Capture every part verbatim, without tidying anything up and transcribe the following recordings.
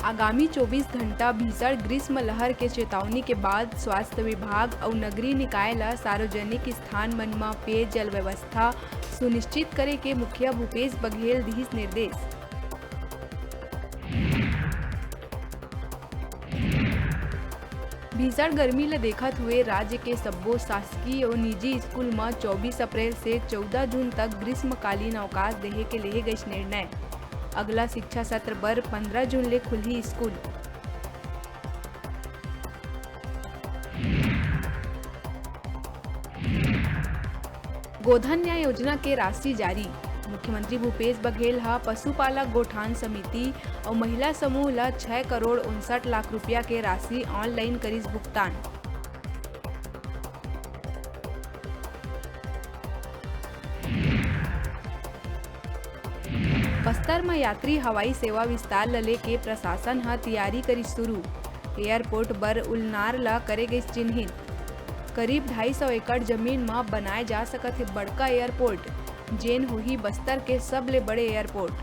आगामी चौबीस घंटा भीषण ग्रीष्म लहर के चेतावनी के बाद स्वास्थ्य विभाग अउ नगरीय निकाय ल सार्वजनिक स्थान मन म पेयजल व्यवस्था सुनिश्चित करे के मुखिया भूपेश बघेल दिहिस निर्देश। भीषण गर्मी ल देखत हुए राज्य के सब्बो शासकीय अउ निजी स्कूल म चौबीस अप्रैल से चौदह जून तक ग्रीष्मकालीन अवकाश देहे के लेहे गइस निर्णय। अगला शिक्षा सत्र बर पंद्रह जून ले खुलही स्कूल। गोधन न्याय योजना के राशि जारी। मुख्यमंत्री भूपेश बघेल ह पशुपालक गोठान समिति अउ महिला समूह ल छह करोड़ उनसठ लाख रुपया के राशि online करिस भुगतान। बस्तर म यात्री हवाई सेवा विस्तार ल लेके प्रशासन ह तियारी करिस शुरू। एयरपोर्ट बर उलनार ल करे गइस चिन्हित। करीब ढाई सौ एकड़ जमीन म बनाए जा सकत हे बड़का एयरपोर्ट, जेन होही बस्तर के सबले बड़े एयरपोर्ट।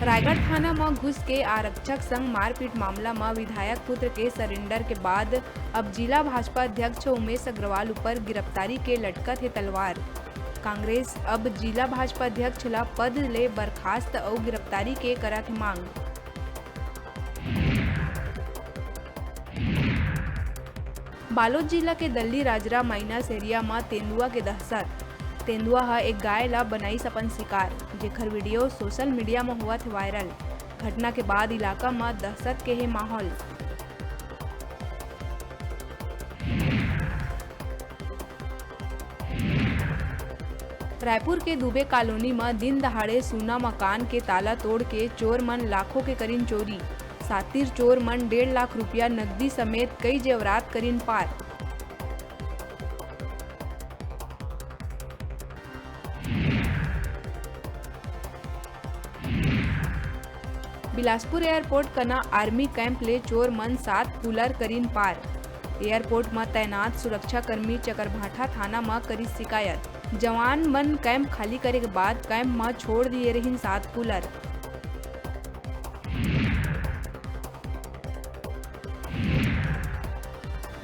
रायगढ़ थाना म घुस के आरक्षक संग मारपीट मामला म विधायक पुत्र के सरेंडर के बाद अब जिला भाजपा अध्यक्ष उमेश अग्रवाल ऊपर गिरफ्तारी के लटकत हे तलवार। कांग्रेस अब जिला भाजपा अध्यक्ष ल पद ले बर्खास्त अउ गिरफ्तारी के करत हे मांग। बालोद जिला के दल्ली राजरा माइनस एरिया म तेंदुआ के दहशत। तेंदुआ ह एक गाय ल बनाइस अपन शिकार, जेखर वीडियो सोशल मीडिया म होवत हे वायरल। घटना के बाद इलाका म दहशत के हे माहौल। रायपुर के दुबे कॉलोनी म दिन दहाड़े सूना मकान के ताला तोड़ के चोर मन लाखों के करिन चोरी। सातिर चोर मन डेढ़ लाख रुपया नकदी समेत कई जेवरात करिन पार। बिलासपुर एयरपोर्ट कना आर्मी कैंप ले चोर मन सात कूलर करिन पार। एयरपोर्ट म तैनात सुरक्षाकर्मी चकरभाठा थाना म करिस शिकायत। जवान मन कैंप खाली करे के बाद कैंप म छोड़ दिए रहिन सात कूलर।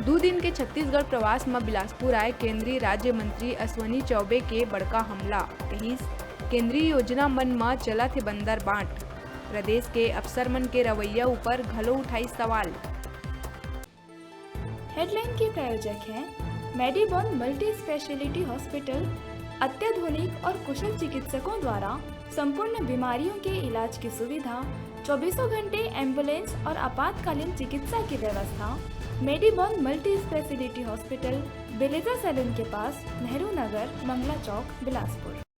दू दिन के छत्तीसगढ़ प्रवास म बिलासपुर आए केंद्रीय राज्य मंत्री अश्विनी चौबे के बड़का हमला, कहिस, केंद्रीय योजना मन म चलत हे बंदर बांट। प्रदेश के अफसर मन के रवैया ऊपर घलो उठाइस सवाल। हेडलाइन के प्रायोजक हैं मेडीबॉन मल्टी स्पेशलिटी हॉस्पिटल, अत्याधुनिक और कुशल चिकित्सकों द्वारा संपूर्ण बीमारियों के इलाज की सुविधा, चौबीसों घंटे एम्बुलेंस और आपातकालीन चिकित्सा की व्यवस्था। मेडीबॉन मल्टी स्पेशलिटी हॉस्पिटल, बेलेजा सैलून के पास, नेहरू नगर, मंगला चौक, बिलासपुर।